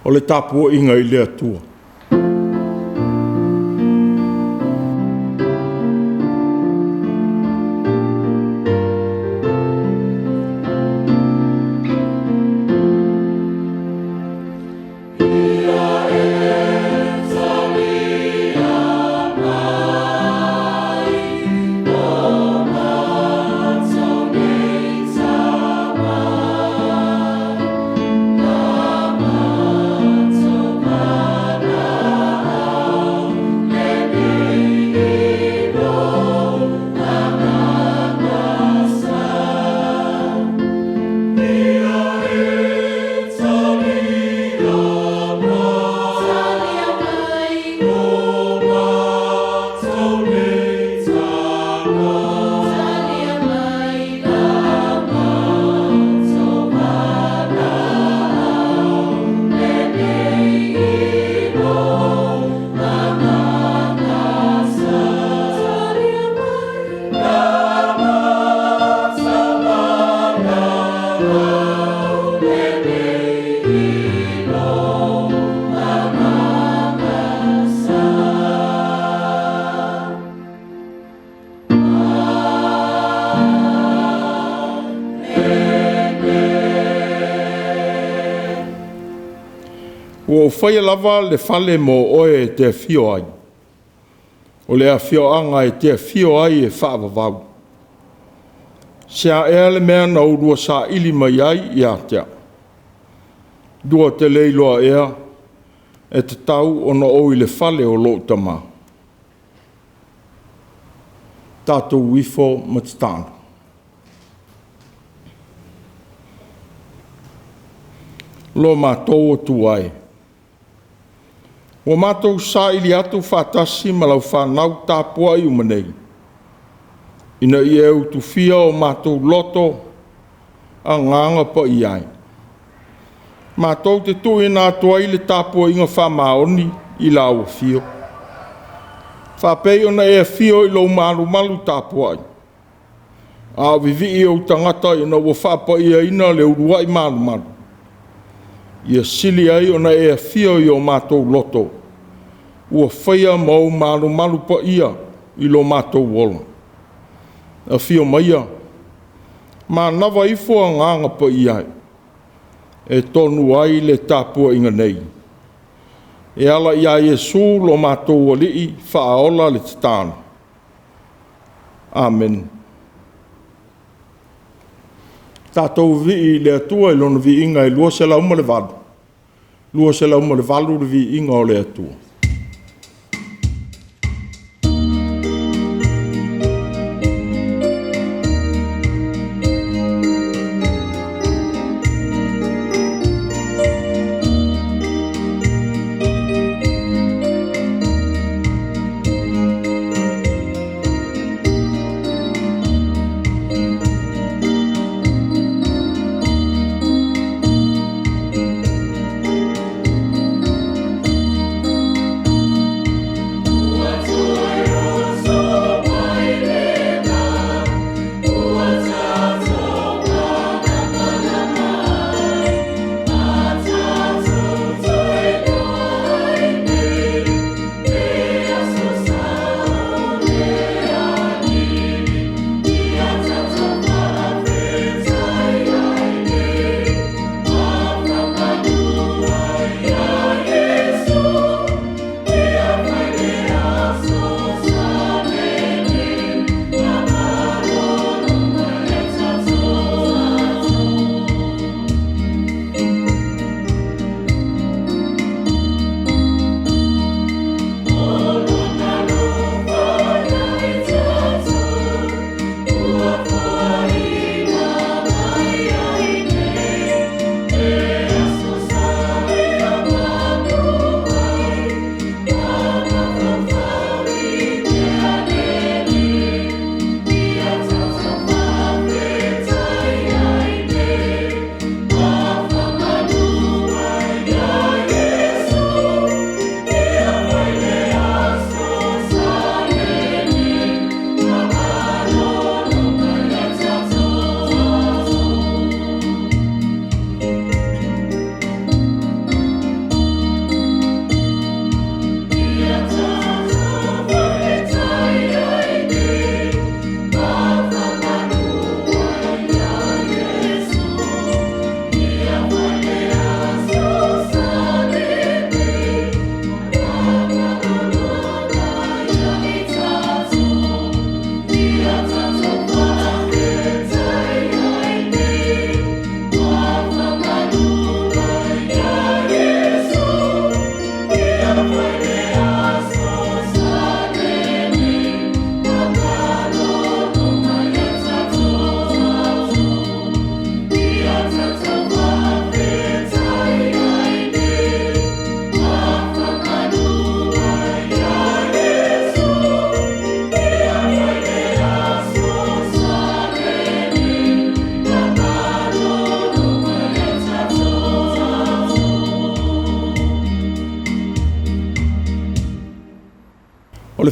O le tapuaiga i le Atua. Ua ou faia lava le fale mo oe e te afio ai, o le afioaga e te afio ai e faavavau. Se a ea le mea na oulua saili mai ai ia te au? Lua te le iloa ea e tatau ona ou i le fale o lou Tama? Tatou ifo ma tatalo. Lo matou Atua e, ua matou saili atu faatasi ma lau fanau tapuai uma nei, ina ia e utufia o matou loto, Agaga Paia e, matou te tuuina atu ai le tapuaiga faamaoni i lau afio, faapei ona e afio i lou malumalu tapuai, a o vivii ou tagata ina ua faapaiaina le uluai malumalu, ia sili ai ona e afio i o matou loto ua faia ma ou malumalu paia i lo matou ola. Afio maia, manava ifo Agaga Paia e, e tonu ai le tapuaiga nei, e ala ia Iesu lo matou Alii, faaola le tatalo. Amene. Tatou vivii i le Atua i Lona viiga e 208, 208 le viiga o le Atua.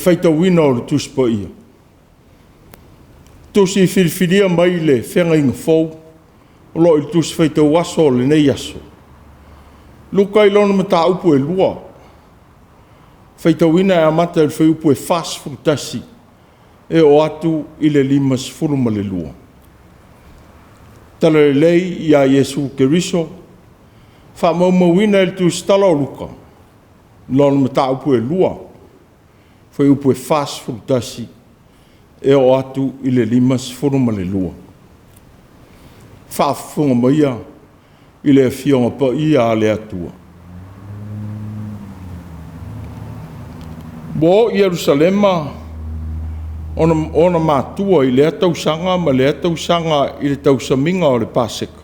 faitauina o le Tusi Paia, tusi filifilia mai le Feagaiga Fou o lo o i le Tusi Faitau Aso o lenei aso. Luka i lona mataupu e 2, faitauina e amata i le fuaiupu e 41 e oo atu i le 52. Talalelei ia Iesu Keriso, faamaumauina e le tusitala o Luka, lona mataupu e 2, fuaiupu e 41 e oo atu i le 52. Faafofoga maia i le Afioga Paia a le Atua. Ua oo i Yerusalema ona matua i lea tausaga ma lea tausaga i le tausamiga o le Paseka.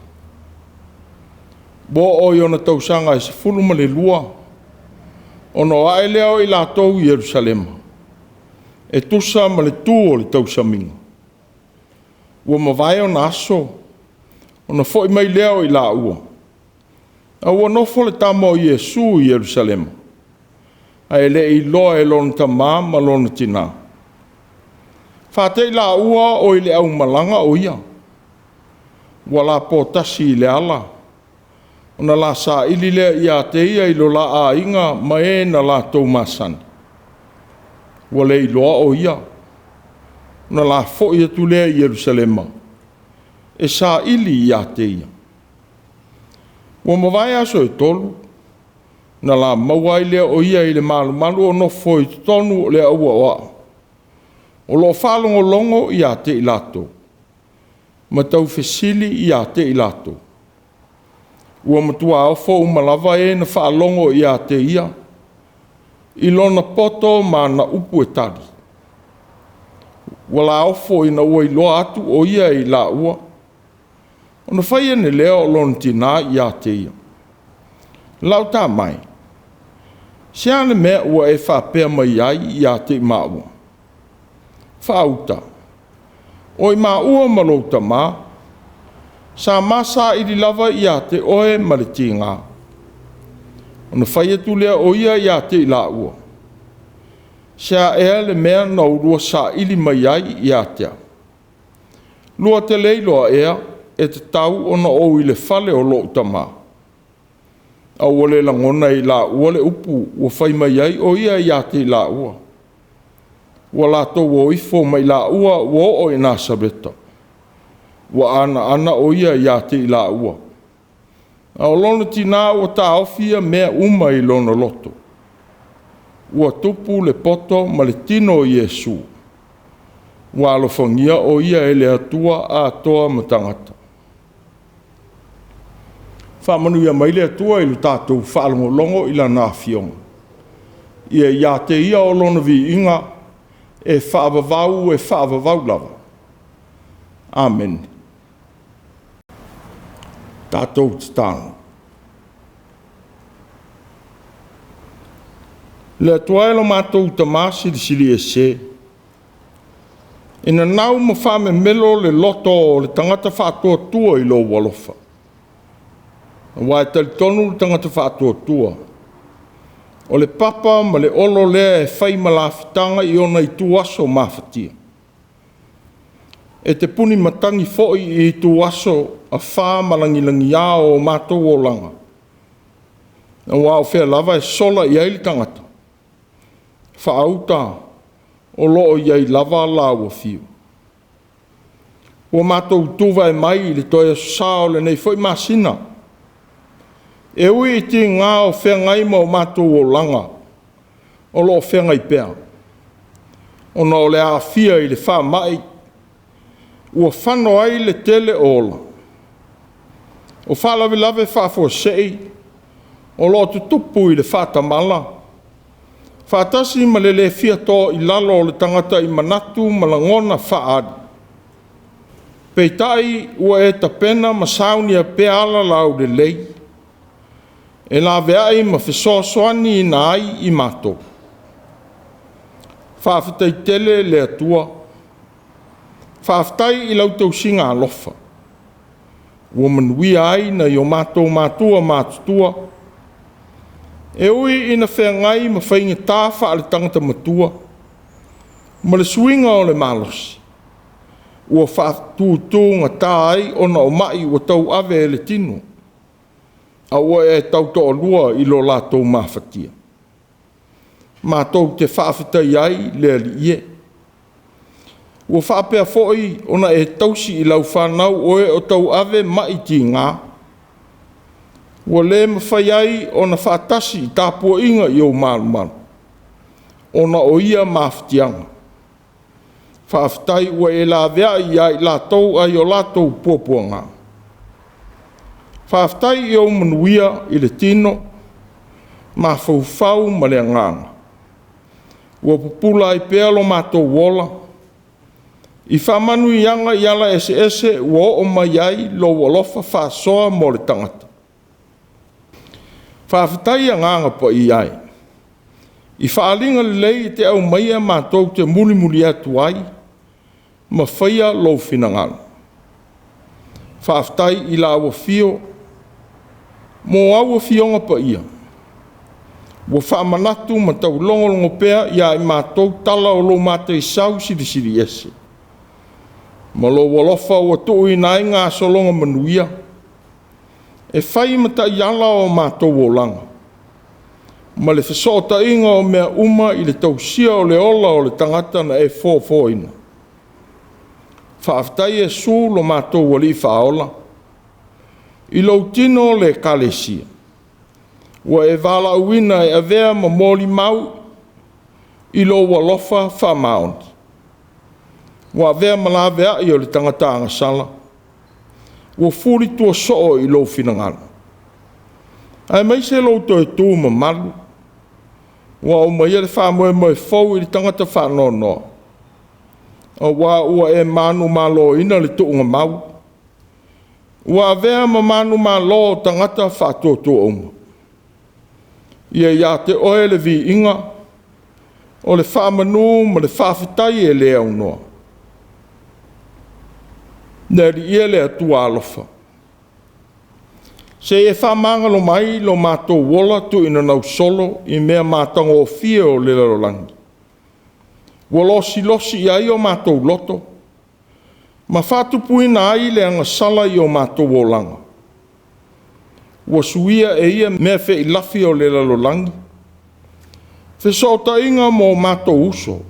Ua oo i ona tausaga e 12, ona o ae lea o i latou i Yerusalema, e tusa ma le tu o le tausamiga. Ua mavae ona aso, ona foi mai lea o i laua, a ua nofo le tama o Iesu i Yerusalema, ae le i iloa e lona tama ma lona tina. Faate'i laua o i le aumalaga o ia, ua lapoa tasi i le ala, ona la saili lea ia te ia i lo la aiga ma e na latou masani. Ua le iloa o ia, ona la foi atu lea i Yerusalema e saili ia te ia. Ua mavae aso e 3, na la maua ai lea o ia i le malumalu o nofo i totonu o le aua o aa, o lo o faalogologo ia te i latou, ma taufesili ia te i latou. Ua matua ofo uma lava e na faalogo ia te ia, i lona poto ma ana upu e tali. Ua laofo ina ua iloa atu o ia e i laua, ona fai ane lea o lona tina ia te ia, “Lau tama e, se a le mea ua e faapea mai ai ia te i maua? Faauta, o i maua ma lou tama, sa ma saili lava ia te oe ma le tiga.” Ona fai atu lea o ia ia te i laua, “Se a ea le mea na oulua saili mai ai ia te au? Lua te le iloa ea e tatau ona ou i le fale o lou tama?” A ua le lagona e i laua le upu ua fai mai ai o ia ia te i laua. Ua latou o ifo ma i laua ua oo i Nasareta, ua anaana o ia ia te i laua. A o lona tina ua taofi ia mea uma i lona loto. Ua tupu le poto ma le tino o Iesu, ua alofagia o ia e le Atua atoa ma tagata. Faamanuia mai le Atua i le tatou faalogologo i Lana Afioga. Ia te Ia o Lona viiga e faavavau e faavavau lava. Amene. Tatou tatalo. Le Atua e lo matou Tama silisili ese, e nanau ma faamemelo le loto o le tagata faatuatua i lou alofa, aua e talitonu le tagata faatuatua, o le papa ma le olo lea e fai ma lafutaga i ona ituaso mafatia. E te puni matagi foi i ituaso afa ma lagilagia o matou olaga, aua o fea lava e sola i ai le tagata, faauta o lo o i ai lava lau afio. Ua matou tuvae mai i le toe aso Sa o lenei foi masina, e ui i tiga o feagai ma o matou olaga o lo o feagai pea, ona o le aafia i le faamai ua fano ai le tele o ola. O faalavelave faafuasei o lo o tutupu i le faatamala, faatasi ma le le fia to i lalo o le tagata i manatu ma lagona faaali. Peitai ua e tapena ma saunia pea ala laulelei e laveai ma fesoasoaniina ai i matou. Faafetai tele le Atua, faafetai i lau tausiga alofa, ua manuia ai nai o matou matua matutua, e ui ina feagai ma faigata faale-tagata matua. Ma le suiga o le malosi, ua faatutugata ai ona o mai ua tauave e le tino, a ua e tautoalua i lo latou mafatia. Matou te faafetaia ai le Alii e. Ua faapea foi ona e tausi i lau fanau o e o tauave mai tiga, ua le mafai ai ona faatasi i tapuaiga i ou malumalu, ona o ia mafatiaga. Faafetai ua e laveai ia i latou ai o latou puapuaga. Faafetai i ou manuia i le tino, mafaufau ma le agaga, ua pupula ai pea lo matou ola i faamanuiaga i ala eseese ua oo mai ai lou alofa faasoa mo le tagata. Faafetai Agaga Paia e, i faaaliga lelei e te aumaia matou te mulimuli atu ai ma faia lou finagalo. Faafetai i lau afio mo au Afioga Paia, ua faamanatu ma taulogologo pea ia i matou tala o lou mataisau silisili ese, ma lou alofa ua tuuina ai gasologa manuia, e fai ma taiala o matou olaga, ma le fesootaiga o mea uma i le tausia o le ola o le tagata na e fofoina. Faafetai Iesu lo matou Alii Faaola, i lou tino le Ekalesia, ua e valaauina e avea ma molimau i lou alofa faamaoni, ua avea ma laveai o le tagata agasala, ua fulitua soo i lou finagalo, aemaise lou toe tu mamalu, ua aumaia le faamoemoe fou i le tagata faanoanoa, aua ua e manumaloina le tuugamau, ua avea ma manumalo o tagata faatuatua uma. Ia ia te oe le viiga, o le faamanu ma le faafetai e le aunoa. Le Alii e le Atua alofa, se i e faamagalo mai lo matou ola tuuina solo i mea matagofie o le lalolagi, ua losilosi i ai o matou loto, ma faatupuina ai le agasala i o matou olaga. Ua suia e ia mea feilafi o le lalolagi, fesootaiga mo matou uso,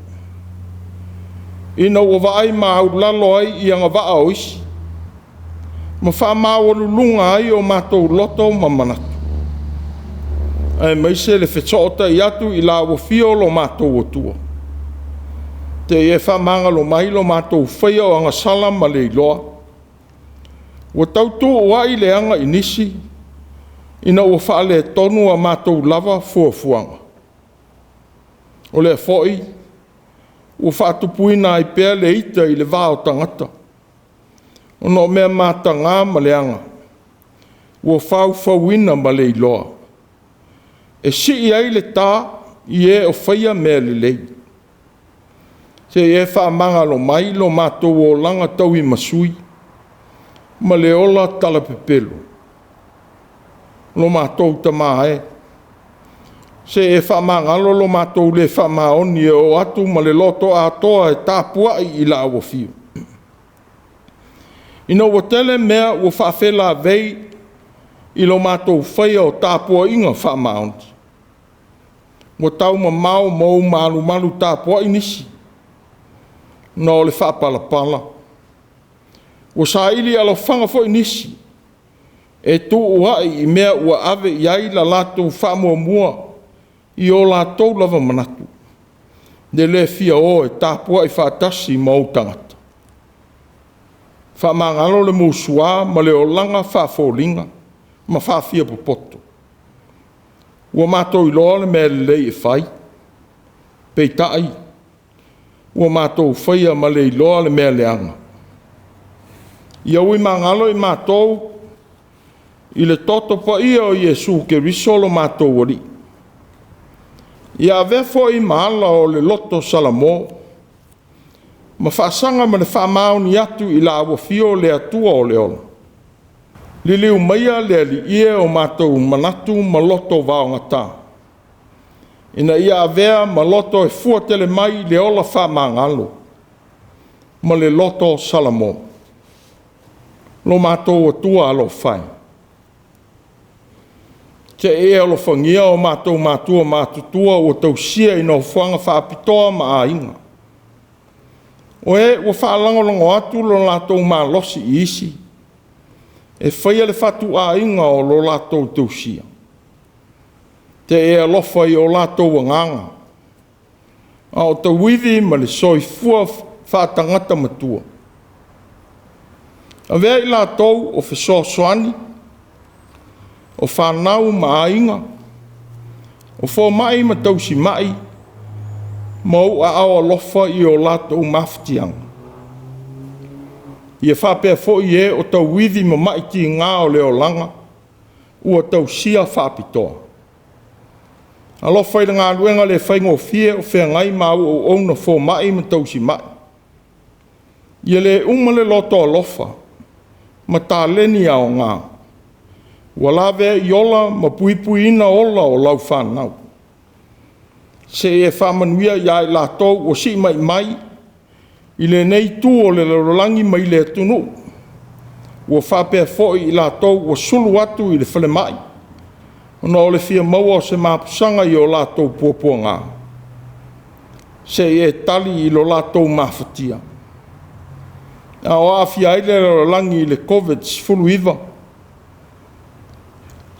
ina ua vaai maualalo ai i agavaa o isi, ma faamaualuluga ai o matou loto ma manatu, aemaise le fesootai atu i lau afio lo matou Atua. Te i e faamagalo mai lo matou faia o agasala ma le iloa, ua tautuua'i le aga i nisi, ina ua faaletonu a matou lava fuafuaga. O lea foi ua faatupuina ai pea le ita i le va o tagata, ona o mea mataga ma leaga, ua faufauina ma le iloa, e sii ai le ta i e o faia mea lelei. Se i e faamagalo mai lo matou olaga tauimasui ma le ola talapepelo. Lo matou Tama e, se i e faamagalo lo matou le faamaoni e oo atu ma le loto atoa e tapuai i lau afio. Ina ua tele mea ua faafelavei i lo matou faia o tapuaiga faamaoni, ua taumamao ma ou malumalu tapuai nisi, na o le faapalapala, ua saili alofaga foi nisi, e tuuai i mea ua ave i ai la latou faamuamua i o latou lava manatu, le le fia o e tapuai faatasi ma ou tagata. Faamagalo le musua ma le olaga faafoliga ma faafiapopoto. Ua matou iloa le mea lelei e fai, peitai ua matou faia ma le iloa le mea leaga. Ia ui magalo i matou i le toto paia o Iesu Keriso lo matou Alii. Ia avea foi ma ala o le loto salamo, ma faasaga ma le faamaoni atu i lau afio le Atua o le ola. Liliu maia le Alii e o matou manatu ma loto vaogata, Ina ia avea ma loto e fuatele mai le ola faamagalo ma le loto Salamo. Lo matou Atua alofa e, se i e alofagia o matou matua matutua ua tausia i nofoaga faapitoa ma aiga, o e ua faalagolago atu lo latou malosi i isi, e faia le fatuaiga o lo latou tausia. Te e alofa i o latou agaga, a o tauivi ma le soifua faatagata matua. Avea i latou o fesoasoani, o fanau ma aiga, o fomai ma tausimai, ma ou aao alofa i o latou mafatiaga. Ia faapea foi e o tauivi ma ma'i tiga o le olaga ua tausia faapitoa. Alofa i le galuega le faigofie o feagai ma au auauna fomai ma tausimai. Ia le uma le loto alofa ma taleni aoga ua laveai ola ma puipuiina ola o lau fanau. Se i e faamanuia ia i latou ua siimai mai i lenei itu o le lalolagi mai le atunuu, ua faapea foi i latou ua sulu atu i le falemai ona o le fia maua o se mapusaga i o latou puapuaga. Se i e tali i lo latou mafatia, a o aafia ai le lalolagi i le Koviti-19.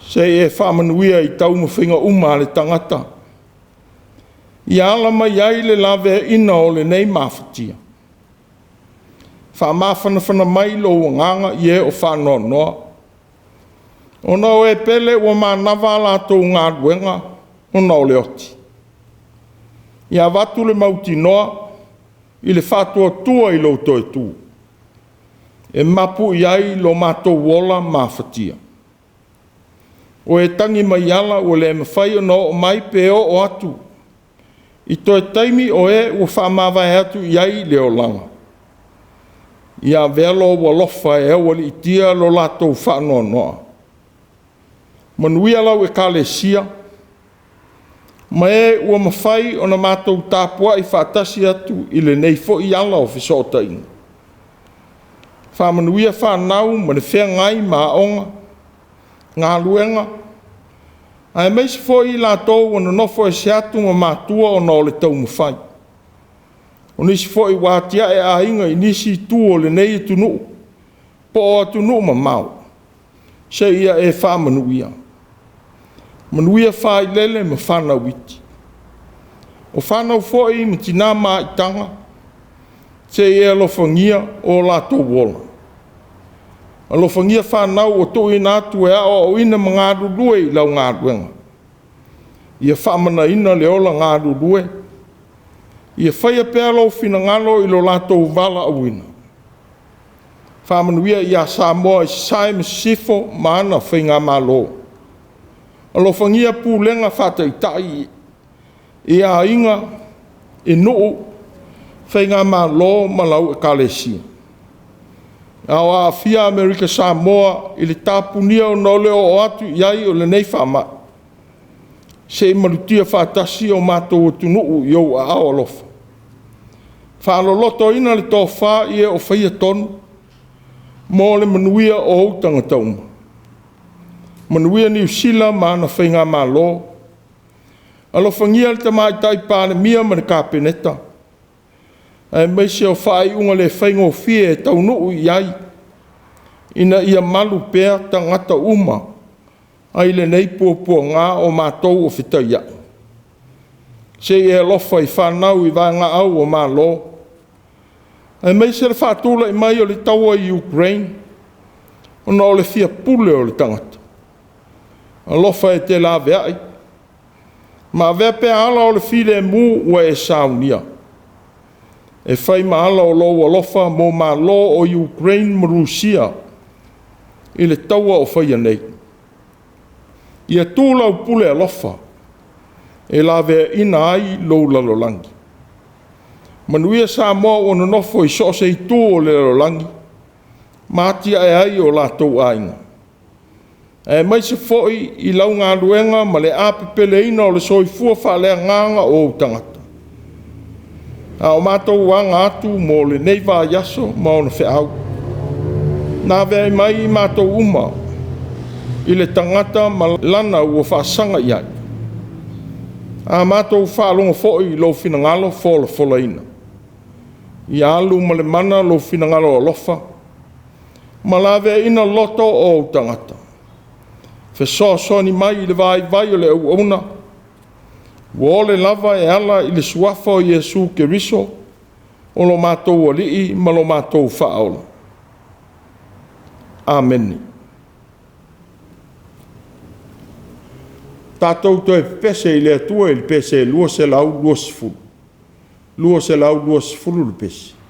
Se i e faamanuia i taumafaiga uma a le tagata, ia ala mai ai le laveaiina o lenei mafatia. Faamafanafana mai lou agaga i e o faanoanoa, ona o e pele ua manava a latou galuega ona o le oti. Ia avatu le mautinoa i le faatuatua i lou toe tu, e mapu i ai lo matou ola mafatia. O e tagi mai ala ua le mafai ona oo mai pe oo atu i toe taimi o e ua faamavae atu i ai le olaga. Ia avea lou alofa e aualiitia lo latou faanoanoa. Manuia lau Ekalesia ma e ua mafai ona matou tapuai faatasi atu i lenei foi ala o fesootaiga. Faamanuia fanau ma le feagai ma aoga, galuega, aemaise foi i latou ua nonofo ese atu ma matua ona o le taumafai. O nisi foi ua atiae aiga i nisi itu o lenei atunuu po o atunuu mamao, seia e faamanuia. Manuia failele ma fanau iti. O fanau foi ma tina maitaga, seia e alofagia o latou ola. Alofagia fanau ua tuuina atu e aoaoina ma galulue i lau galuega. Ia faamanaina le ola galulue, ia faia pea lou finagalo i lo latou valaauina. Faamanuia ia Samoa i Sasae ma Sisifo ma ana Faigamalo. Alofagia pulega faataitai i aiga, i nuu, faigamalo ma lau Ekalesia. A o aafia Amerika Samoa i le tapunia ona o le oo atu i ai o lenei faamai, se i malutia faatasi o matou atunuu i ou aao alofa. Faalolotoina le tofa i e o faia tonu mo le manuia o ou tagata uma. Manuia Niu Sila ma ana Faigamalo. Alofagia le Tamaitai Palemia ma le Kapeneta, aemaise o faaiuga le faigofie e taunuu i ai, ina ia malu pea tagata uma ai lenei puapuaga o matou o fetaiai. Se i e alofa i fanau i vaegaau o Malo, aemaise le faatulai mai o le taua i Ukraine ona o le fia pule o le tagata. Alofa e te laveai ma avea pea ala o le filemu ua e saunia, e fai ma ala o lou alofa mo Malo o Ukraine ma Rusia i le taua o faia nei. Ia tu lau pule alofa e laveaina ai lou lalolagi. Manuia Samoa ua nonofo i so o se itu o le lalolagi ma atiae ai o latou aiga. aemaise foi i lau galuega ma le apepeleina o le soifua faaleagaga o ou tagata. A o matou aga atu mo lenei vaiaso ma ona feau, na ave ai mai i matou uma i le tagata ma lana ua faasaga i ai. A matou faalogo foi i lou finagalo folafolaina, ia alu ma le mana lou finagalo alofa ma laveaiina loto o ou tagata. Fesoasoani mai i le vaivai o le auauna ua ole lava e ala i le suafa o Iesu Keriso o lo matou Alii ma lo matou Faaola. Amene. Tatou toe pepese i le Atua i le pese 220, 220 le pese.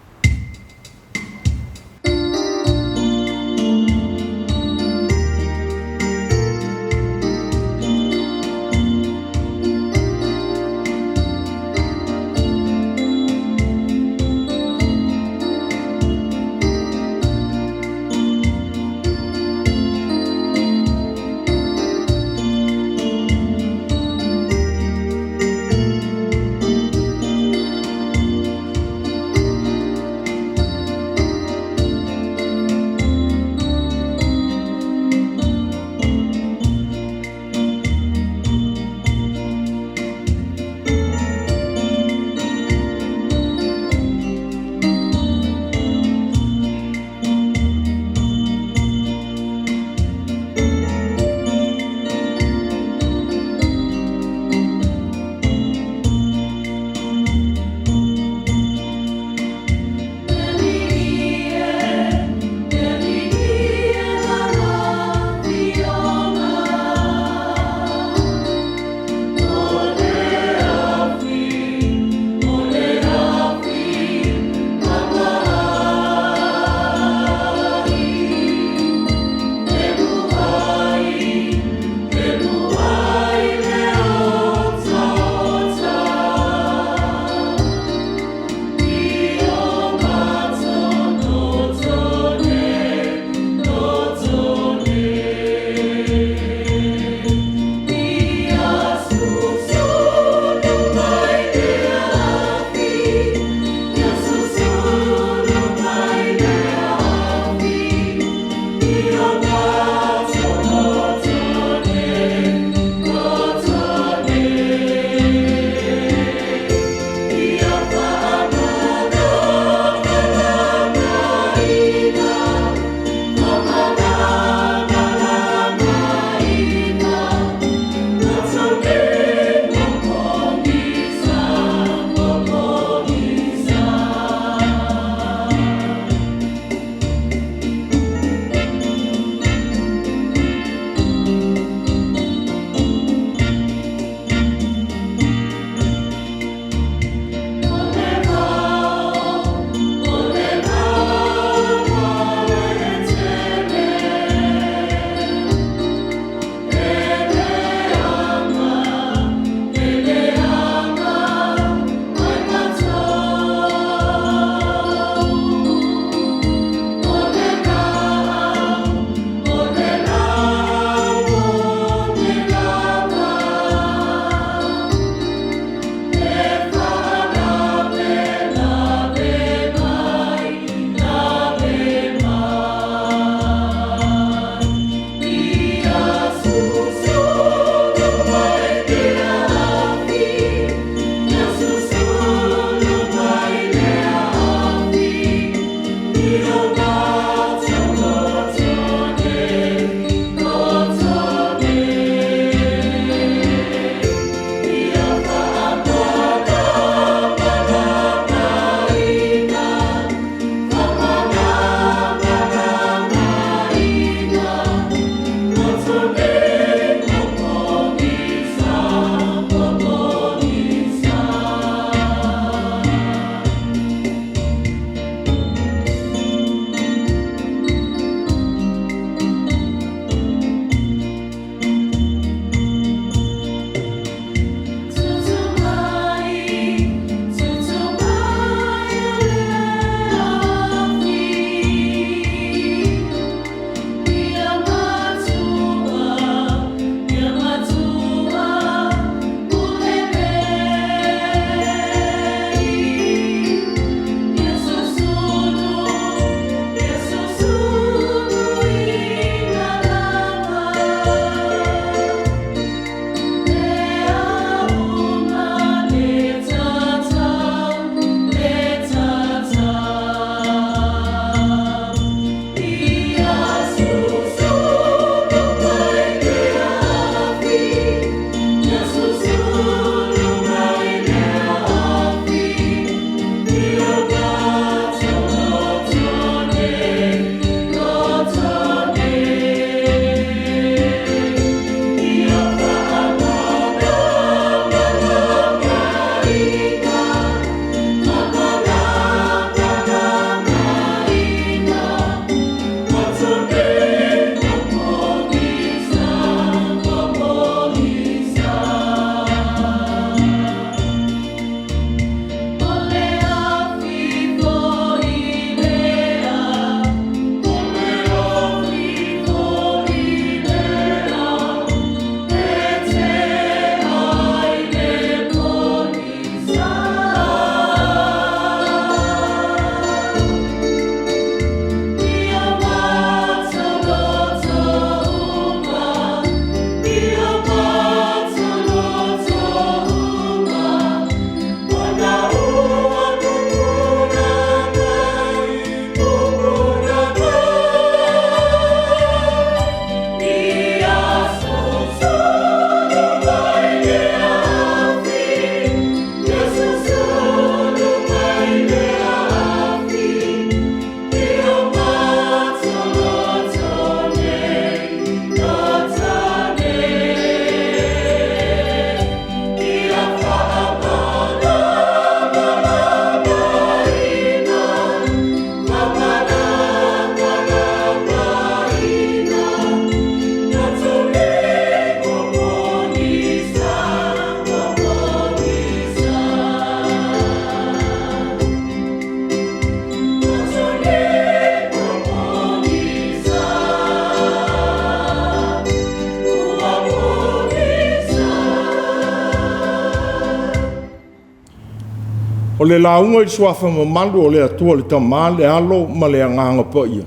O le lauga i le suafa mamalu o le Atua le Tama, le Alo ma le Agaga Paia,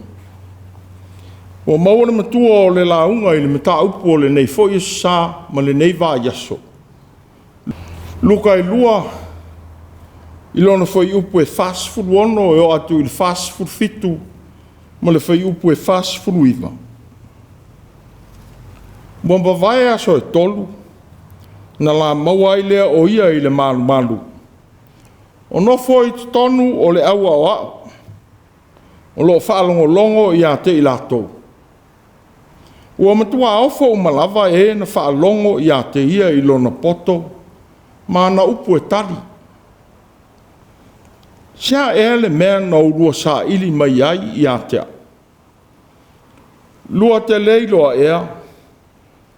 ua maua le matua o le lauga i le mataupu o lenei foi aso sa ma lenei vaiaso. Luka e 2 i lona fuaiupu e 46 e oo atu i le 47 ma le fuaiupu e 49. Ua mavae aso e 3, na la maua ai lea o ia i le malumalu, o nofo i totonu o le au aoao, o lo o faalogologo ia te i latou. Ua matua ofo uma lava e na faalogo ia te ia i lona poto ma ana upu e tali. Se a ea le mea na oulua saili mai ai ia te au? Lua te le iloa ea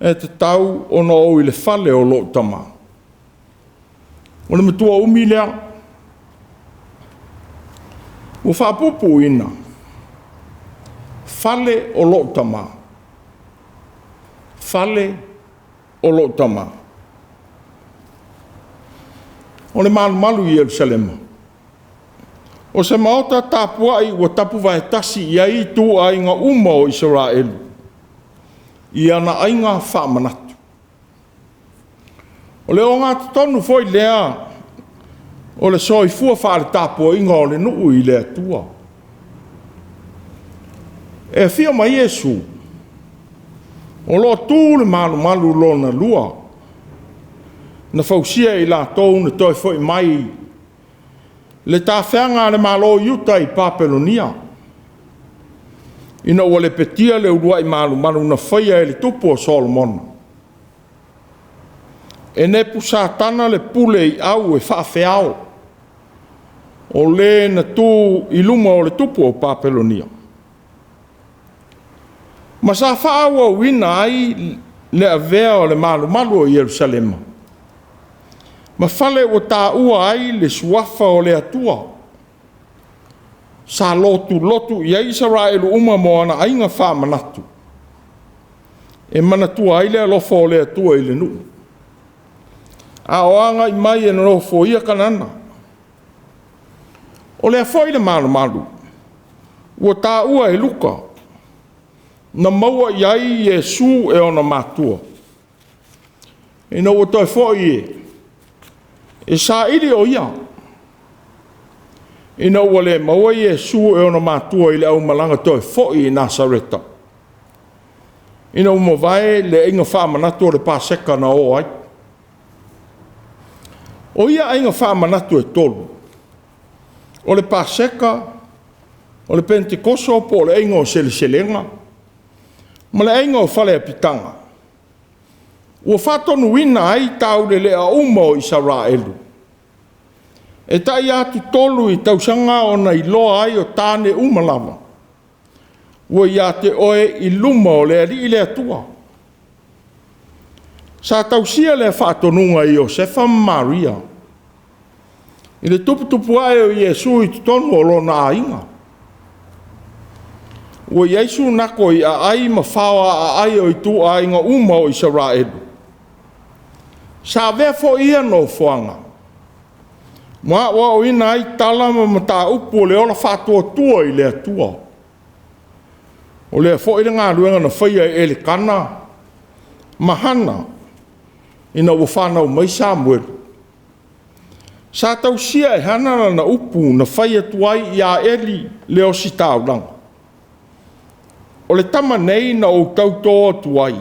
e tatau ona ou i le fale o lou Tama? O le matua umi lea. Ua faapuupuuina, fale o lou Tama, fale o lou Tama. O le malumalu i Yerusalema. O se maota tapuai ua tapuvaetasi i ai ituaiga uma o Isaraelu i ana aiga faamanatu. O le ogatotonu foi lea o le soifua faaletapuaiga o le nuu i le Atua. E afio mai Iesu, o lo o tu le malumalu lona lua, na fausia e i latou na toe foi mai le tafeaga a le Malo o Iuta i Papelonia, ina ua lepetia le uluai malumalu na faia e le tupu o Solomona. E Nepusatana le pule i au e faafeao, o le na tu i luma o le tupu o Papelonia. Ma sa faaauauina ai le avea o le malumalu o Yerusalema ma fale ua taua ai le suafa o le Atua. Sa lotulotu i ai Isaraelu uma mo ana aiga faamanatu, e manatua ai le alofa o le Atua i le nuu, a o agai mai e nofoia Kanana. O lea foi le malumalu ua taua e Luka, na maua i ai Iesu e ona matua, ina ua toe foi e saili o ia, ina ua le maua Iesu e ona matua i le aumalaga toe foi i Nasareta, ina ua mavae le aiga faamanatu o le Paseka na o ai. O ia aiga faamanatu e 3, o le Paseka, o le Penetekoso po o le aiga o seleselega, ma le aiga o faleapitaga, ua faatonuina ai taulelea uma o Isaraelu, e tai atu 3 i tausaga ona iloa ai o tane uma lava, ua ia te oe i luma o le Alii le Atua. Sa tausia lea faatonuga e Iosefa ma Maria i le tuputupu ae o Iesu i totonu o lona aiga. Ua i ai sunako i aai ma fao aai o ituaiga uma o Isaraelu. Sa avea foi ia nofoaga ma aoaoina ai tala ma mataupu o le ola faatuatua i le Atua. O lea foi le galuega na faia e Elekana ma Hana ina ua fanau mai Samuelu. Sa tausia e Hana lana upu na fai atu ai ia Eli le ositaulaga. O le tama nei na ou tautō atu ai,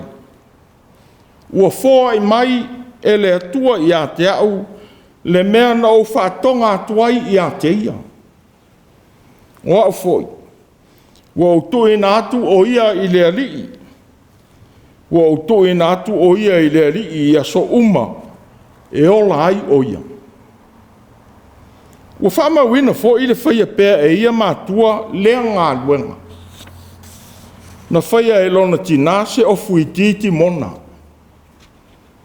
ua foai mai e le Atua ia te au le mea na ou faatoga atu ai ia te ia. O au foi, ua ou tuuina atu o ia i le Alii, ua ou tuuina atu o ia i le Alii i aso uma e ola ai o ia. Ua faamauina foi le faia pea e ia matua lea galuega. Na faia e lona tina se ofu itiiti mona,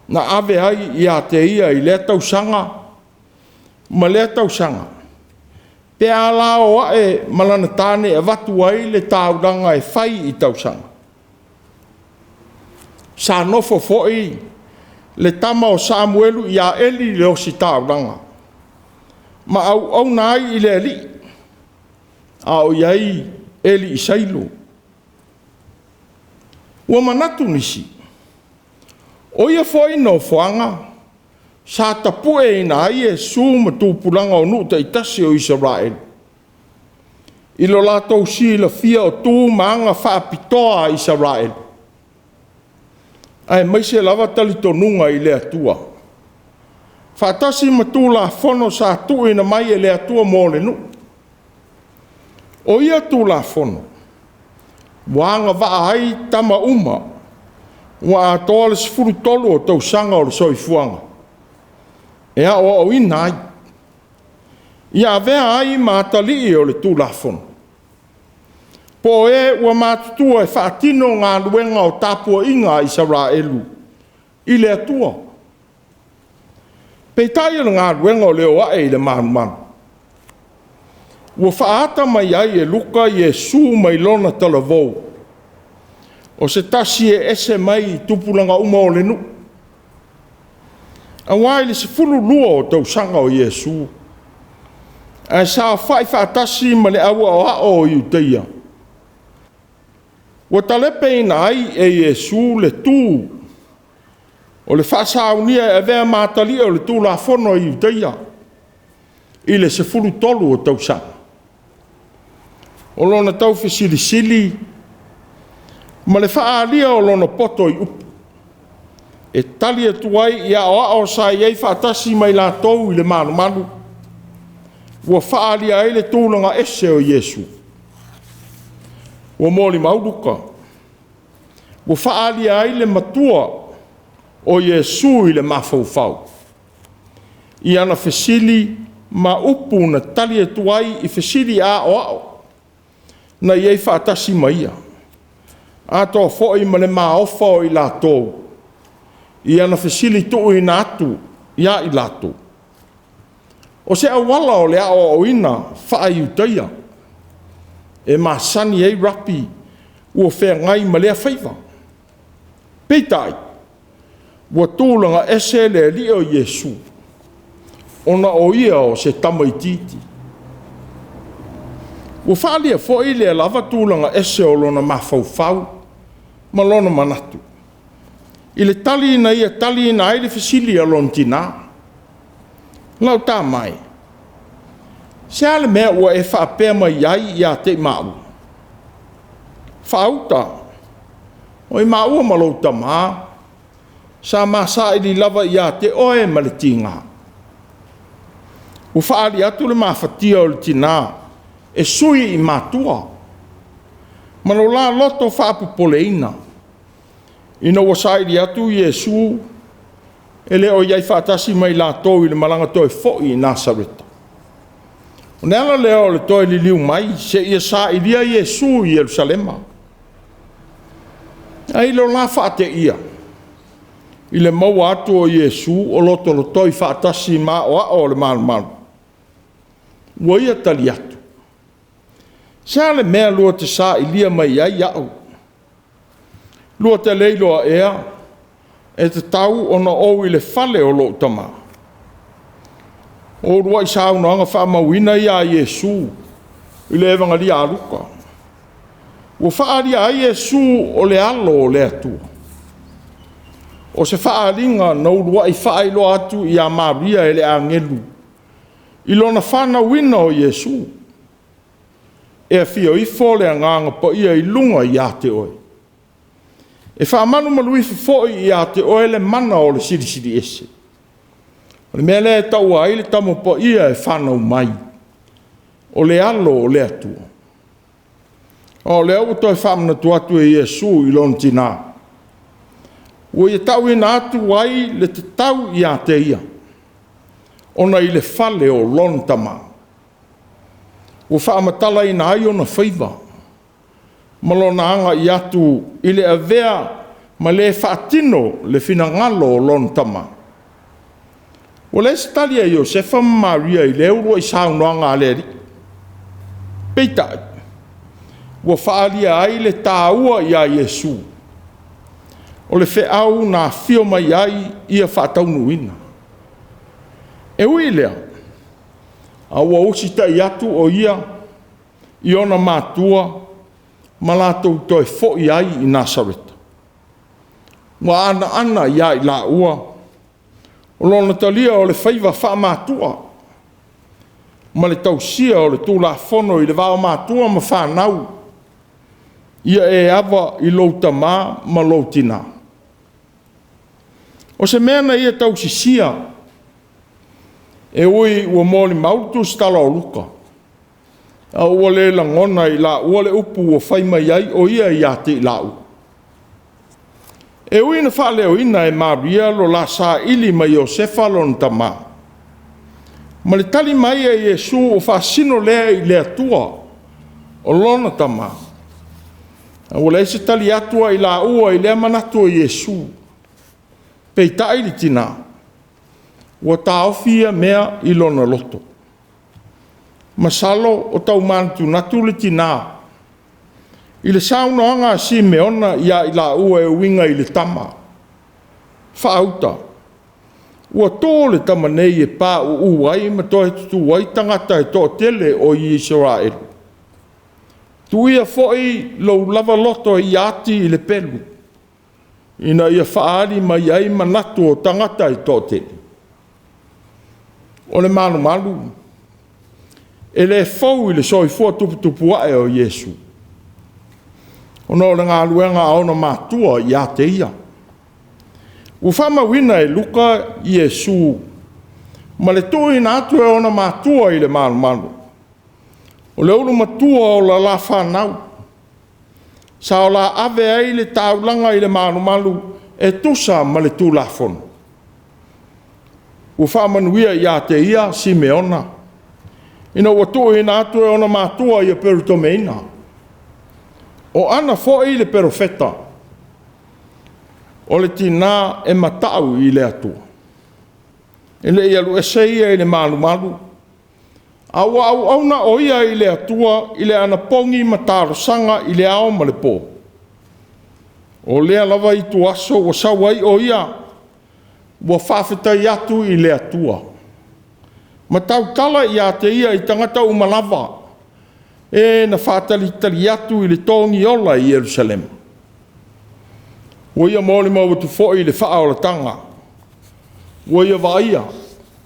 na ave ai ia te ia i lea tausaga ma lea tausaga, pe a la o ae ma lana tane e avatu ai le taulaga e fai i tausaga. Sa nofo foi le tama o Samuelu ia Eli le ositaulaga, ma auauna ai i le Alii, a o i ai Eli i Sailo. Ua manatu nisi, o ia foi nofoaga sa tapueina ai Iesu ma tupulaga o nuu taitasi o Isaraelu i lo latou silafia o tu ma aga faapitoa a Isaraelu, aemaise lava talitonuga i le Atua, faatasi ma Tulafono sa tuuina mai e le Atua mo le nuu. O ia Tulafono ua agavaa ai tama uma ua atoa le 13 o tausaga o le soifuaga e aoaoina ai, ia avea ai ma atalii o le Tulafono, po o e ua matutua e faatino galuega o tapuaiga a Isaraelu i le Atua. Peitai o le galuega o le o ae i le malumalu, ua faaata mai ai e Luka Iesu mai lona talavou, o se tasi e ese mai i tupulaga uma o le nuu. Aua i le 12 o tausaga o Iesu, ae saofai faatasi ma le au aoao o Iuteia, ua talepeina ai e Iesu le tu o le faasaunia e avea ma atalii o le Tulafono a Iuteia i le 13 o tausaga. O lona taufesilisili ma le faaalia o lona poto i upu, e tali atu ai i aoao sa i ai faatasi ma i latou i le malumalu, ua faaalia ai le tulaga ese o Iesu. Ua molimau Luka, ua faaalia ai le matua o Iesu i le mafaufau i ana fesili ma upu na tali atu ai i fesili aoao na i ai faatasi ma ia, atoa foi ma le maofa o i latou i ana fesili tuuina atu ia i latou. O se auala o le aoaoina faa-Iutaia e masani ai rapi ua feagai ma lea faiva. Peitai, ua tulaga ese le Alii o Iesu, ona o Ia o se tamaitiiti. Ua faaalia foi lea lava tulaga ese o lona mafaufau ma lona manatu i le tali na ia taliina ai le fesili a lona tina. Lau tama e, se a le mea ua e faapea mai ai ia te i maua? Faauta, o i maua ma lou tamā, sa ma saili lava ia te oe ma le tiga. Ua faaali atu le mafatia o le tina e sui i matua, ma lo la loto faapopoleina, ina ua saili atu Iesu e le o i ai faatasi ma i latou i le malaga toe foi i Nasareta. O le ala lea o le toe liliu mai seia sailia Iesu i Yerusalema. Ae i lo la faateia i le maua atu o Iesu o lotolotoi faatasi ma aoao o le malumalu, ua ia tali atu, se a le mea lua te sailia mai ai au? Lua te le iloa ea e tatau ona ou i le fale o lou tama? O uluai saunoaga faamauina ia a Iesu i le Evagalia a Luka, ua faaalia ai Iesu o le alo o le Atua. O se faaaliga na uluai faailoa atu ia Maria e le agelu i lona fanauina o Iesu. E afio ifo le Agaga Paia i luga ia te oe, e faamalumalu ifo foi ia te oe le mana o le Silisili Ese. O le mea lea e taua ai le Tama Paia e fanau mai, o le alo o le Atua. O lea ua toe faamanatu atu e Iesu i lona tina, ua ia tauina atu ai le tatau ia te ia, ona i le fale o lona tama, ua faamatalaina ai ona faiva ma lona agai atu i le avea ma le faatino le finagalo o lona tama. Ua leai se tali a Iosefa ma Maria i lea uluai saunoaga a le Alii. Peitai, ua faaalia ai le taua ia Iesu o le feau na afio mai ai ia faataunuuina. E ui i lea, A ua usitai atu o ia i ona matua ma latou toe foi ai i Nasareta. Ua anaana ia i laua o lona talia o le faiva faamatua ma le tausia o le Tulafono i le vaomatua ma fanau, ia e ava i lou tama ma lou tina. O se mea na ia tausisia, e ui ua molimau le tusitala o Luka, a ua le lagona e i laua le upu ua fai mai ai o ia ia te i laua. E ui ina faaleoina e Maria lo la saili mai Iosefa lona tama, ma le tali mai a Iesu ua faasino lea i le Atua o lona tama, a ua leai se tali atu a i laua i lea manatu o Iesu. Peitai le tina, ua taofi ia mea i lona loto. Masalo o tau manatunatu le tina i le saunoaga a Simeona ia i laua e uiga i le tama, faauta, ua to le tama nei e pauu ai ma toe tutu ai tagata e toatele o Isaraelu. Tuia foi lou lava loto ia ati i le pelu, ina ia faaali mai ai manatu o tagata e toatele. O le malumalu e le fou i le soifua tuputupuae o Iesu, ona o le galuega a ona matua ia te ia. Ua faamauina e Luka Iesu ma le tuuina atu e ona matua i le malumalu, o le ulu matua o la fanau, sa o ave ai le taulaga i le malumalu e tusa ma le Tulafono. Ua faamanuia ia te ia Simeona, ina ua tuuina atu e ona matua ia perutomeina. O Ana foi le perofeta, o le tina e matau i le Atua. E le i alu ese ia i le malumalu, a ua auauna o ia i le Atua i le anapogi ma talosaga i le ao ma le po. O lea lava ituaso ua sau ai o ia, ua faafetai atu i le Atua, ma tautala ia te ia i tagata uma lava, e na faatalitali atu i le togiola i Ierusalema. Ua ia molimau atu foi i le faaolataga, ua ia vaaia,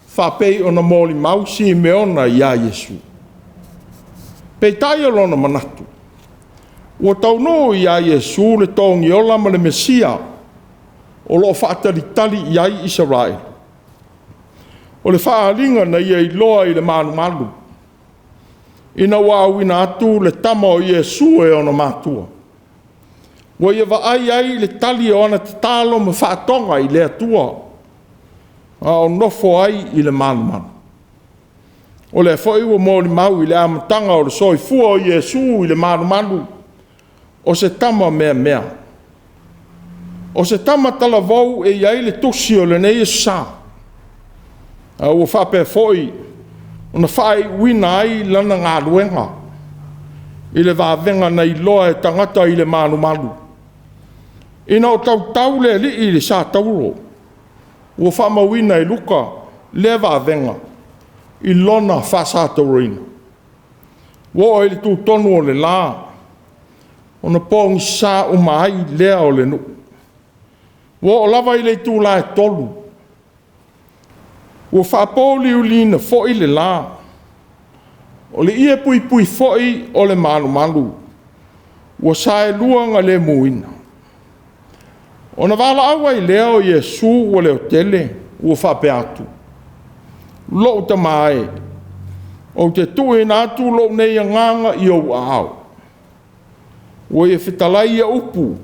faapei ona molimau Simeona ia Iesu. Peitai o lona manatu, ua taunuu ia Iesu le togiola ma le Mesia o lo o faatalitali i ai Isaraelu. O le faaaliga na ia iloa i le malumalu, ina ua auina atu le tama o Iesu e ona matua, ua ia vaai ai i le tali o ana tatalo ma faatoga i le Atua, a o nofo ai i le malumalu. O lea foi ua molimau i le amataga o le soifua o Iesu i le malumalu, o se tama meamea, o se tama talavou e i ai le tusi o lenei Aso Sa, a ua faapea foi ona faaiuina ai lana galuega i le vavega na iloa e tagata i le malumalu, ina o tautau le Alii i le satauro. Ua faamauina e Luka lea vavega i lona faasatauroina. Ua oo i le tutonu o le la, ona pogisa uma ai lea o le nuu. Ua oo lava i le itula e 3, ua faapouliuliina foi le la, o le ie puipui foi o le malumalu ua saelua na lemuina. Ona valaau ai lea o Iesu ua leotele ua faapea atu, “Lou Tama e, ou te tuuina atu lou nei agaga i ou aao.” Ua ia fetalai ia upu,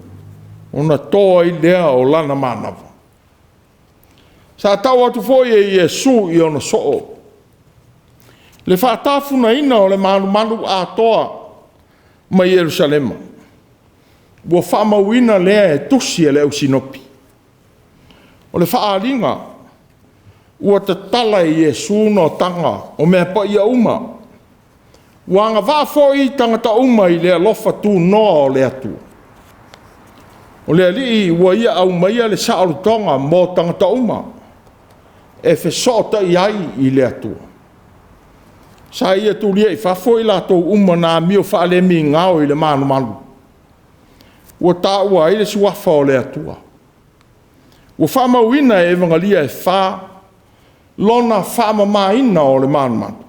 ona to ai lea o lana manava. Sa tau atu foi e Iesu i ona soo le faatafunaina o le malumalu atoa ma Ierusalema. Ua faamauina lea e tusi a le Au Sinopi. O le faaaliga ua tatala e Iesu noataga o mea paia uma, ua agavaa foi tagata uma i le alofa tunoa o le Atua. O le Alii ua ia aumaia le saolotoga mo tagata uma e fesootai ai i le Atua. Sa ia tulia i fafo i latou uma na amio faalemigao i le malumalu, ua taua ai le suafa o le Atua. Ua faamauina e Evagalia e fa lona faamamaina o le malumalu.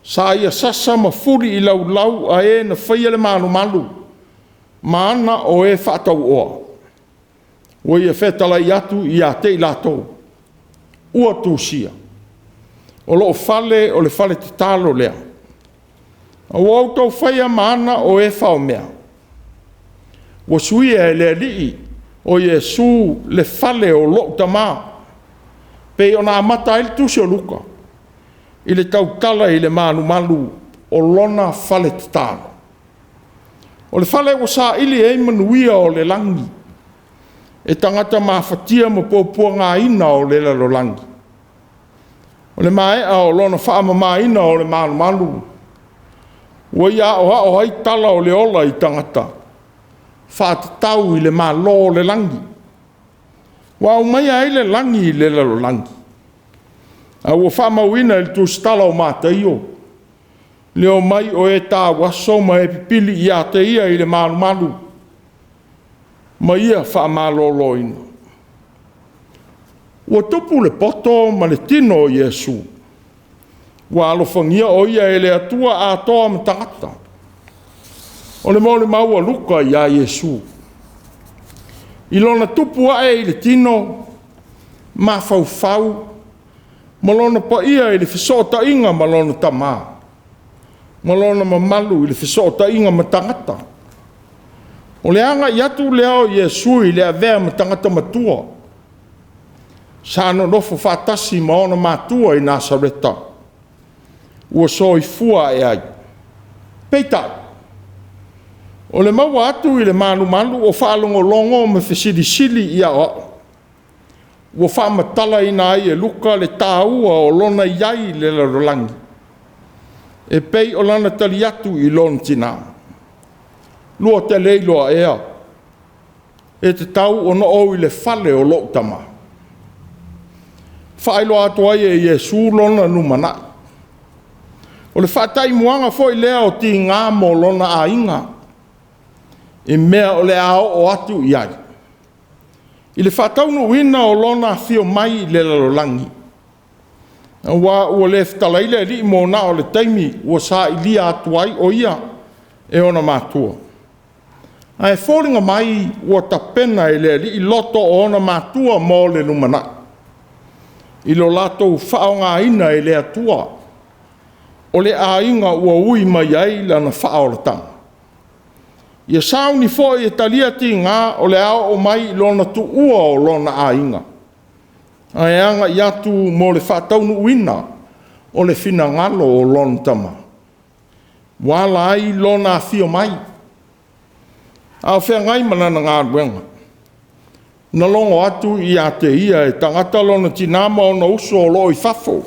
Sa ia sasa ma fuli i laulau a e na faia le malumalu ma ana o e faatauoa. Ua ia fetalai atu ia te i latou ua tusia, o lou fale o le fale tatalo lea, a ua outou faia ma ana o e faomea. Ua suia e le Alii o Iesu le fale o lou tama, pei ona amata ai le tusi o Luka i le tautala i le malumalu o lona fale tatalo. O le fale ua saili ai manuia o le lagi e tagata mafatia ma puapuagaina o le lalolagi. O le maea o lona faamamaina o le malumalu, ua ia aoao ai tala o le ola i tagata, faatatau i le Malo o le lagi. Ua aumaia ai le lagi i le lalolagi, a ua faamauina i le tusitala o Mataio le omai o e tauaso ma e pipili ia te ia i le malumalu ma ia faamaloloina. Ua tupu le poto ma le tino o Iesu, ua alofagia o ia e le Atua atoa ma tagata. O le molimau a Luka ia Iesu, i lona tupu ae i le tino, mafaufau ma lona paia i le fesootaiga ma lona Tama, ma lona mamalu i le fesootaiga ma tagata. O le agai atu lea o Iesu i le avea ma tagata matua, sa nonofo faatasi ma ona matua i Nasareta, ua soifua ae ai. Peitai, o le maua atu i le malumalu o faalogologo ma fesilisili i aoao, ua faamatalaina ai e Luka le taua o lona i ai i le lalolagi, e pei o lana tali atu i lona tina. Lua te le iloa ea, e tatau ona ou i le fale o lou Tama? Faailoa atu ai e Iesu lona lumanai. O le faataimuaga foi lea o tiga mo lona aiga, i mea o le a oo atu i ai, i le faataunuuina o lona afio mai i le lalolagi, aua ua le fetalai le Alii mo na o le taimi ua sailia atu ai o ia e ona matua, ae foliga mai ua tapena e le Alii loto o ona matua mo le lumanai, i lo latou faaaogaina e le Atua o le aiga ua ui mai ai lana faaolataga. Ia sauni foi e talia tiga o le a oo mai i lona tuua o lona aiga, ae agai atu mo le faataunuuina o le finagalo o lona Tama, ua ala ai lona afio mai. A o feagai ma lana galuega, na logo atu ia te ia e tagata lona tina ma ona uso o lo o i fafo,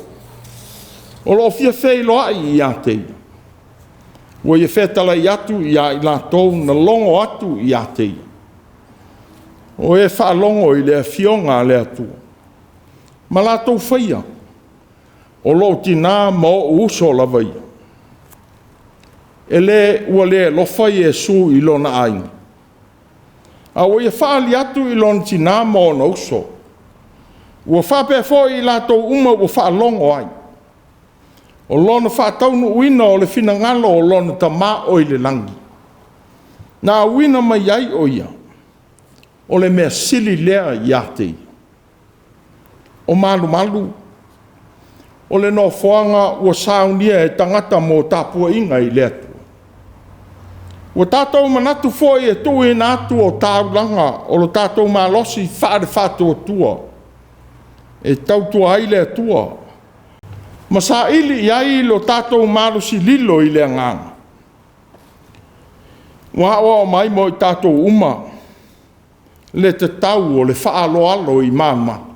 o lo o fia feiloai ia te ia. Ua ia fetalai atu ia i latou na logo atu ia te ia, o e faalogo i le afioga a le Atua ma latou faia, o lou tina ma ou uso lava ia. E le ua le alofa Iesu i lona aiga, a ua ia faaali atu i lona tina ma ona uso. Ua faapea foi i latou uma ua faalogo ai, o lona faataunuuina o le finagalo o lona Tama o i le lagi, na auina mai ai o ia, o le mea sili lea ia te ia. O malumalu o le nofoaga ua saunia e tagata mo tapuaiga i le Atua. Ua tatou manatu foi e tuuina atu o taulaga o lo tatou malosi faale-faatuatua e tautua ai le Atua ma saili i ai lo tatou malosi lilo i le agaga, ua aoao mai mo i tatou uma le tatau o le faaaloalo i malumalu.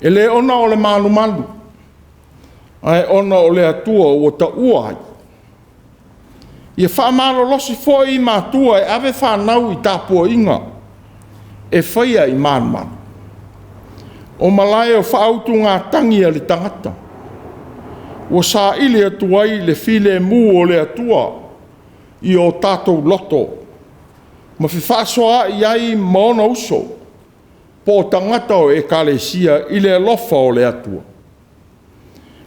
E le ona o le malumalu, ae ona o le Atua ua taua ai. Ia faamalolosi foi matua e ave fanau i tapuaiga e faia i malumalu, o malae o faautugatagi a le tagata. Ua saili atu ai le filemu o le Atua i o tatou loto ma fefaasoaai ai ma ona uso po o tagata o Ekalesia i le alofa o le Atua.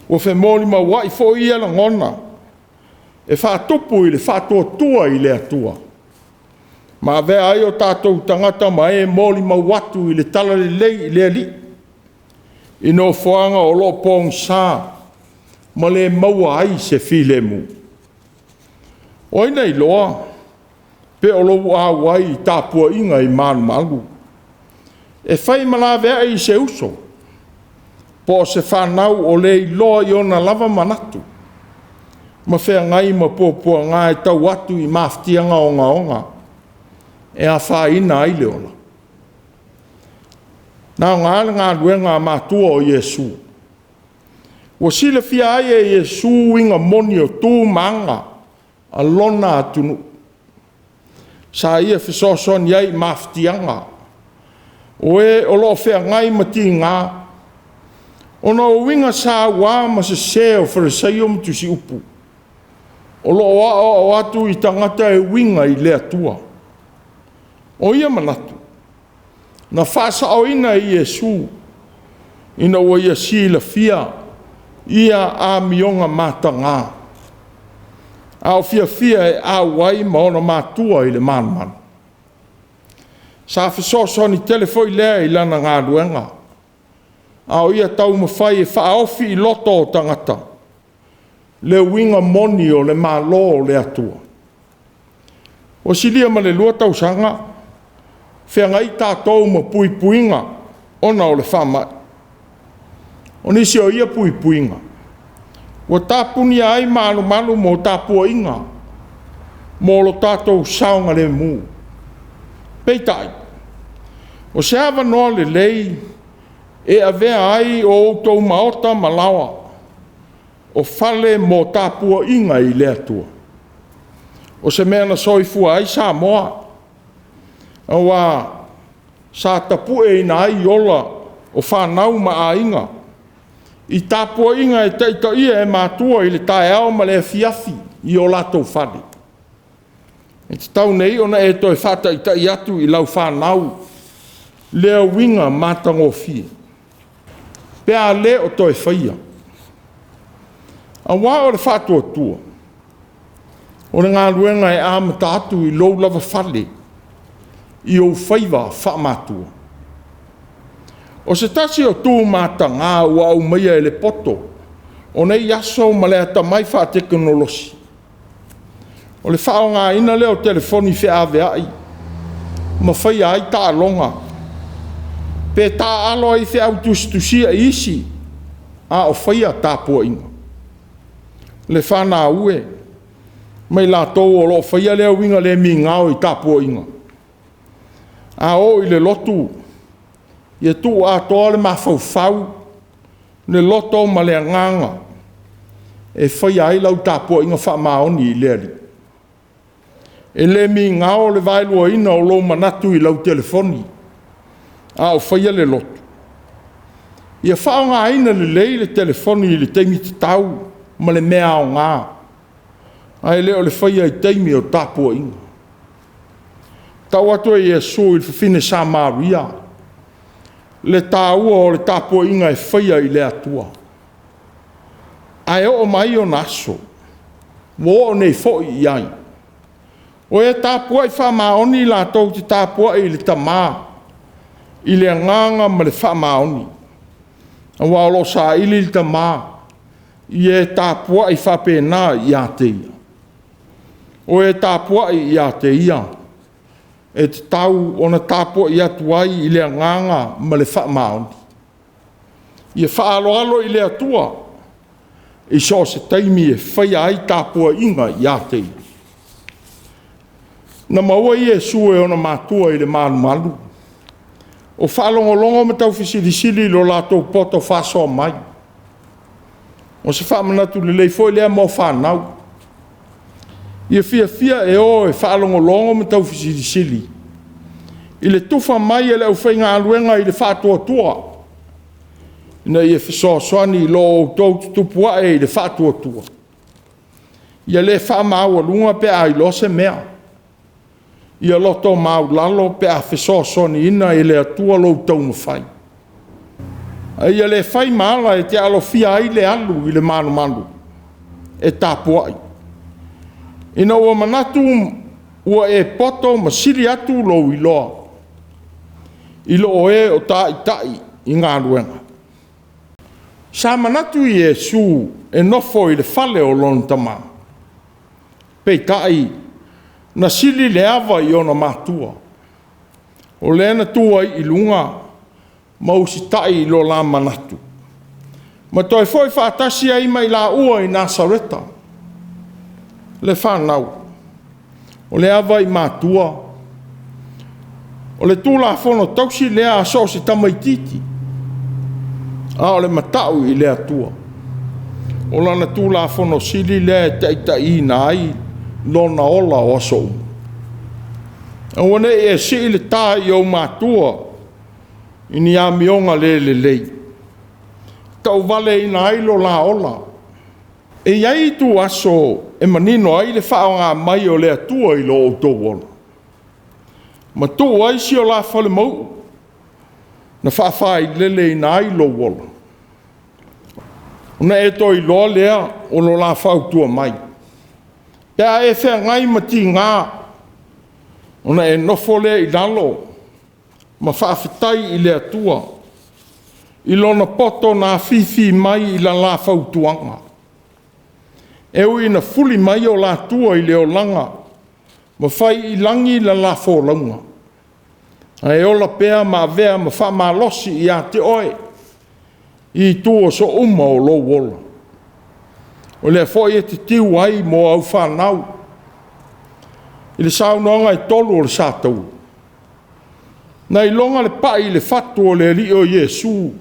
Ua femolimauai foi ia lagona e faatupu i le faatuatua i le Atua, ma avea ai o tatou tagata ma e molimau atu i le talalelei i le Alii, i nofoaga o lo o pogisa ma le maua ai se filemu. O ai na iloa pe o lou auai i tapuaiga i malumalu e fai ma laveai i se uso po o se fanau o le iloa i ona lava manatu ma feagai ma puapuaga e tau atu i mafatiaga ogaoga e afaina ai le ola? Na aoga le galuega a matua o Iesu. Ua silafia ai e Iesu uiga moni o tu ma aga a lona atunuu, sa ia fesoasoani ai i mafatiaga o e o lo o feagai ma tiga, ona o uiga saua ma sese o Farisaio ma Tusiupu, o lo o aoao atu i tagata e uiga i le Atua. O ia manatu na faasaoina e Iesu ina ua ia silafia ia amioga mataga, a o fiafia e auai ma ona matua i le malumalu. Sa fesoasoani tele foi lea i lana galuega, a o ia taumafai e faaofi i loto o tagata le uiga moni o le Malo o le Atua. Ua silia ma le 2 tausaga feagai tatou ma puipuiga ona o le faamai. O nisi o ia puipuiga, ua tapunia ai malumalu mo tapuaiga mo lo tatou saogalemu. Peitai, o se avanoa lelei e avea ai o outou maota ma laoa o fale mo tapuaiga i le Atua. O se mea na soifua ai Samoa, aua sa tapueina ai ola o fanau ma aiga i tapuaiga e taitaia e matua i le taeao ma le afiafi i o latou fale. E tatau nei ona e toe faataitai atu i lau fanau lea uiga matagofie, pe a le o toe faia. Aua o le faatuatua, o le galuega e amata atu i lou lava fale, i ou faiva faamatua. O se tasi o tu mataga ua aumaia e le poto o nei aso ma le atamai faatekonolosi, o le faaaogaina lea o telefoni feaveai ma faia ai taaloga, pe taaalo ai i feau tusitusia i isi a o faia tapuaiga. Le fanau e, ma i latou o lo o faia lea uiga le migao i tapuaiga, a oo i le lotu, ia tuu atoa le mafaufau, le loto ma le agaga e faia ai lau tapuaiga faamaoni i le Alii. E le migao le vaeluaina o lou manatu i lau telefoni a o faia le lotu. Ia faaaogaina lelei le telefoni i le taimi tatau ma le mea aoga, ae le o le faia i taimi o tapuaiga. Na tau atu e Iesu i le fafine Samaria le taua o le tapuaiga e faia i le Atua. Ae oo mai ona aso, ua oo nei foi i ai, o e tapuai faamaoni latou te tapuai i le Tama i le agaga ma le faamaoni, aua o lo o saili le Tama i e tapuai faapena ia te Ia. O e tapuai ia te Ia, e tatau ona tapuai atu ai i le agaga ma le faamaoni. Ia faaaloalo i le Atua i so o se taimi e faia ai tapuaiga ia te Ia. Na maua Iesu e ona matua i le malumalu o faalogologo ma taufesilisili i lo latou poto faasoa mai. O se faamanatu lelei foi lea mo fanau. Ia fiafia e o e faalogologo ma taufesilisili i le tufa mai e le aufaigaluega i le faatuatua. ina ia fesoasoani i lo outou tutupu ae i le faatuatua, ia le faamaualuga pe a iloa se mea, ia loto maualalo pe a fesoasoaniina e le Atua lou taumafai. A ia le fai ma ala e te alofia ai le alu i le malumalu, e tapuai, ina ua manatu ua e poto ma sili atu lou iloa i lo e o taitai i galuega. Sa manatu Iesu e nofo i le fale o lona tama, peitai na sili le ava i ona matua, o lea na tu ai i luga ma usitai i lo la manatu, ma toe foi faatasi ai ma i laua i Nasareta. Le fanau, o le ava i matua, o le Tulafono tausi lea a so o se tamaitiiti, a o le matau i le Atua, o lana Tulafono sili lea e taitaiina ai lona ola o aso uma. Aua ne i e sii le ta i ou matua i ni amioga le lelei, e tauvaleaina ai lo la ola. E i ai ituaso e manino ai le faaaoga mai o le Atua i lo outou ola, ma tuu ai si o la falemau'u na faafaileleina ai lou ola, ona e toe iloa lea o lo la fautua mai, pe a e feagai ma tiga, ona e nofo lea i lalo ma faafetai i le Atua i Lona poto na afifi mai i la la fautuaga. E ui ina fuli mai o la tua i le olaga ma fai i lagi la la folauga, ae ola pea ma avea ma faamalosi ia te oe i itu uma o lou ola. O lea foi e te tiu ai mo au fanau i le saunoaga e 3 o le sa taua. Na iloga le pai i le fatu o le Alii o Iesu,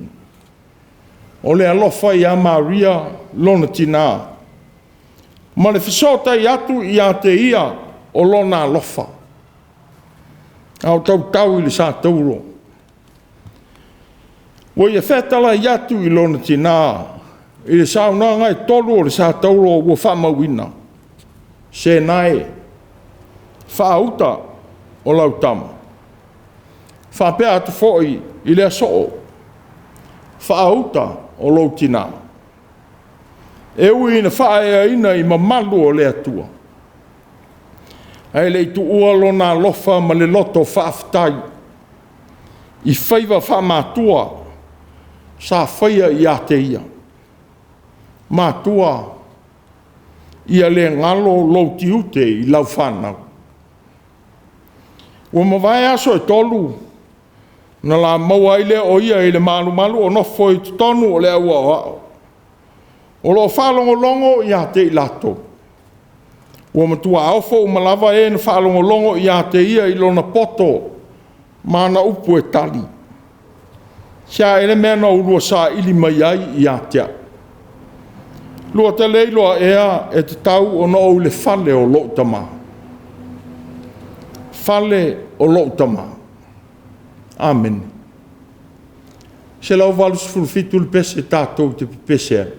o le alofa ia Maria lona tina, ma le fesootai atu ia te ia o lona alofa. A o tautau i le sa taulo, ua ia fetalai atu i lona tina i le saunoaga e 3 o le sa taulo ua faamauina, “Se e, faauta o lau tama,” faapea atu foi i le soo, “Faauta o lou tina.” E ui ina faaeaina i mamalu o le Atua, ae le i tuua lona alofa ma le loto faafetai i faiva faamatua sa faia ia te ia. Matua, ia le galo lou tiute i lau fanau. Ua mavae aso e 3, ona la maua ai lea o ia i le malumalu o nofo i totonu o le au aoao, o lo o faalogologo ia te i latou. Ua matua ofo uma lava e na faalogologo ia te ia i lona poto ma ana upu e tali. Se a ea le mea na oulua saili mai ai ia te au? Lua te le iloa ea e tatau ona ou i le fale o lou Tama? Fale o lou Tama. Amene. 187 le pese tatou te pepese ai.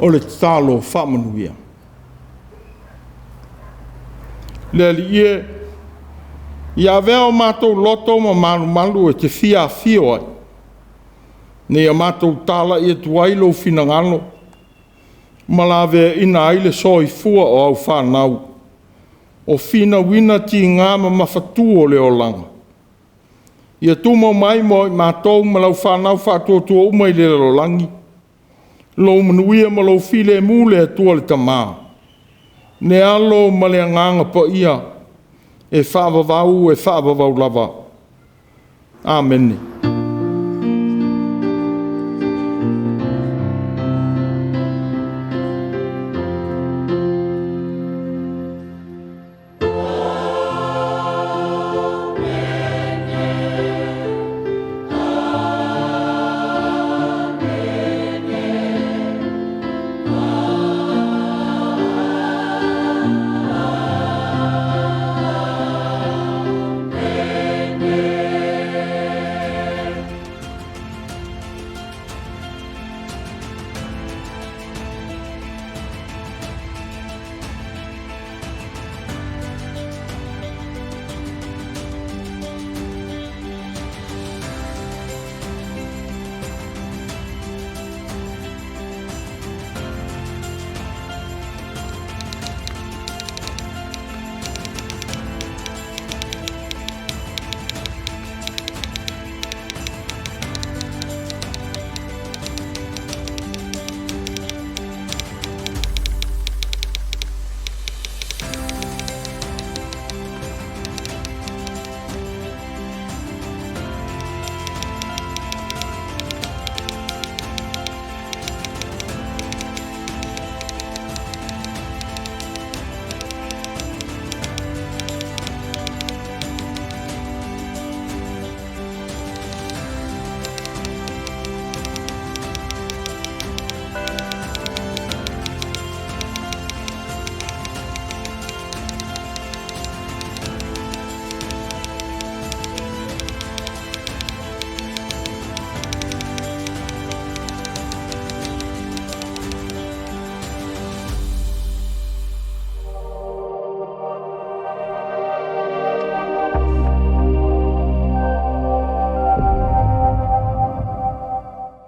O le tatalo faamanuia. Le Alii e, ia avea o matou loto ma malumalu e te fia afio ai, ina ia matou talai atu ai lou finagalo ma laveaina ai le soifua o au fanau, o finauina tiga ma mafatu o le olaga. Ia tumau mai mo i matou ma lau fanau faatuatua uma i le lalolagi, lou manuia ma lou filemu le Atua le Tama, le Alo ma le Agaga Paia, e faavavau e faavavau lava. Amene.